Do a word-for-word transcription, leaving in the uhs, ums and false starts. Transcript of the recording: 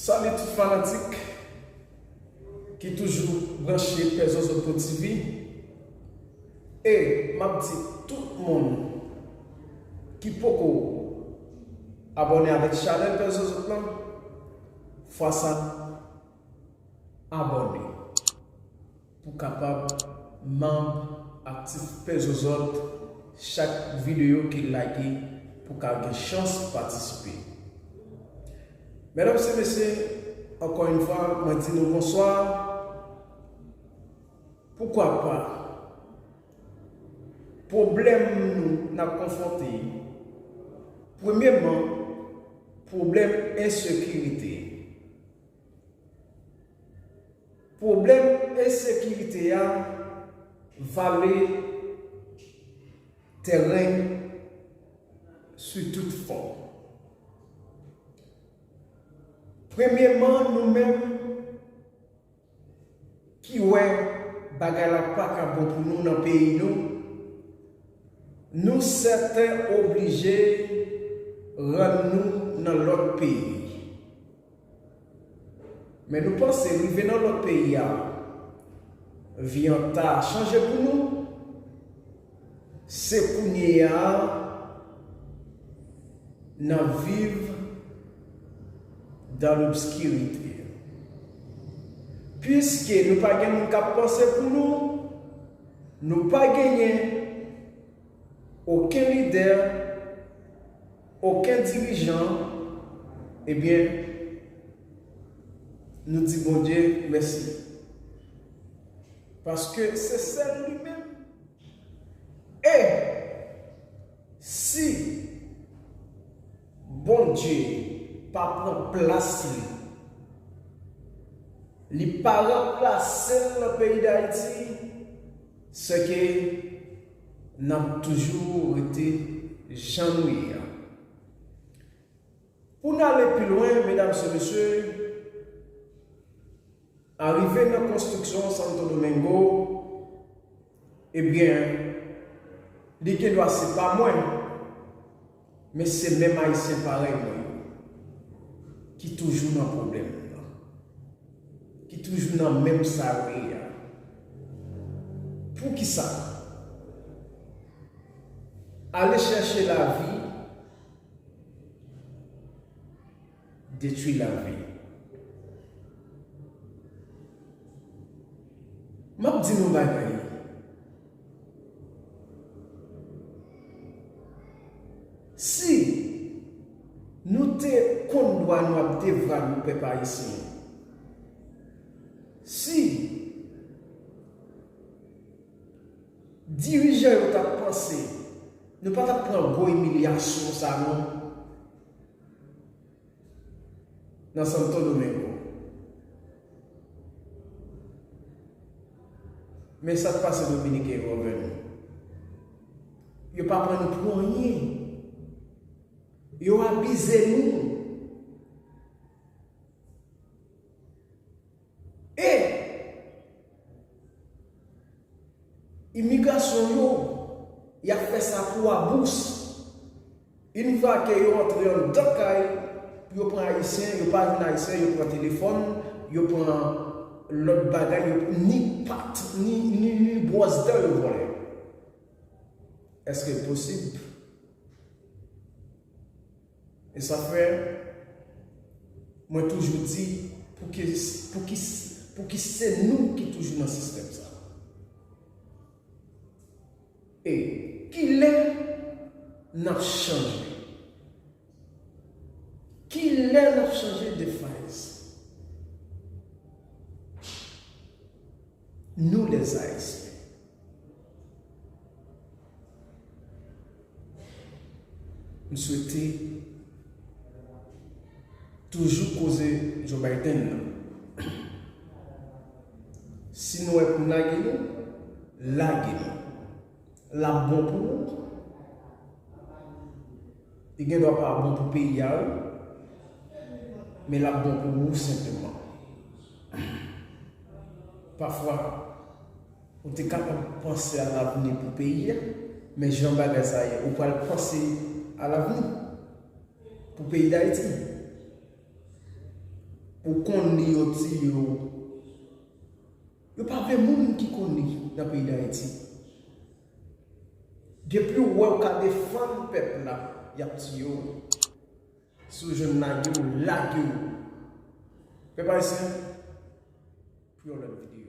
Salut tout fanatik ki toujou branche Pè Zozotto T V. E m ap di tout moun ki poko abòne avèk chanèl Pè Zozotto lan, fwa sa abòne pou kapab manm aktif Pè Zozòt, chak videyo ke l lage pou ka gen chans patisipe. Medam e mesye, ankò yon fwa, mwen di nou bonswa. Poukwa pa? Pwoblèm nou n ap konfwonte, premyèman, pwoblèm ensekirite. Pwoblèm ensekirite a vale tèren sou tout fòm. Premyèman, nou menm ki wè bagay la pa ka bon pou nou nan peyi nou, nou sèten oblije rann nou nan lòt peyi. Men nou panse rive nan lòt peyi a, vi an ta chanje pou nou. Se kounye a n ap viv dans l'obscurité. Piske nou pa gen moun k ap panse pou nou, nou pa genyen okenn lidè, okenn dirijan, ebyen, nou di Bondye mèsi. Paske se sèl li menm. E si Bondye pa pran plas li, li pa ranplase l nan peyi Dayiti, se ke n ap toujou rete jan nou ye a. Pou n ale pi lwen, medam e mesye, arive nan konstriksyon Santo Domingo, ebyen, li gen dwa se pa mwen, men se menm Ayisyen parèy mwen yo ki toujou nan pwoblèm nan, ki toujou nan menm sa yo ye a. Poukisa? Ale chèche lavi, detwi lavi. M ap di nou bagay. Si nou te konn dwa nou ak devwa nou, pèp ayisyen, si dirijan yo t ap panse, nou pa t ap pran gwo imilyasyon sa non. Nan Santo Domingo. Men sa k pase Dominiken yo anvè nou. Yo pa pran nou pou anyen. Yo abize nou. E imigrasyon yo, y ap fè sa pou abous. Yon fwa ke yo antre anndan kay, yo pran ayisyen, yo pa jwenn ayisyen, yo pran telefòn, yo pran lòt bagay, yo, ni pat, ni, ni, ni bwòs dan yo vòlè. Èske l posib? E sa fè, mwen toujou di, pouki, pouki, pouki se nou ki toujou nan sistèm sa? E kilè n ap chanje? Kilè n ap chanje de faz? Nou, les Haïtiens. M swete toujou koze Joe Biden nan. Si nou wè pou n lage nou, lage nou. L ap bon pou ou. Li gen dwa pa bon pou peyi a, wi. Men l ap bon pou ou senpleman. Pafwa, ou te kapab panse a lavni pou peyi a, men jan bagay sa ye, ou pral panse a lavni pou peyi Dayiti. Ou konn li, yo tiye w. Yo pa vle moun ki konn li nan peyi Dayiti. Depi w wè w ka defann pèp la, y ap tiye w. Si w jwenn lage w, lage w. Pèp ayisyen, pou yon lòt videyo.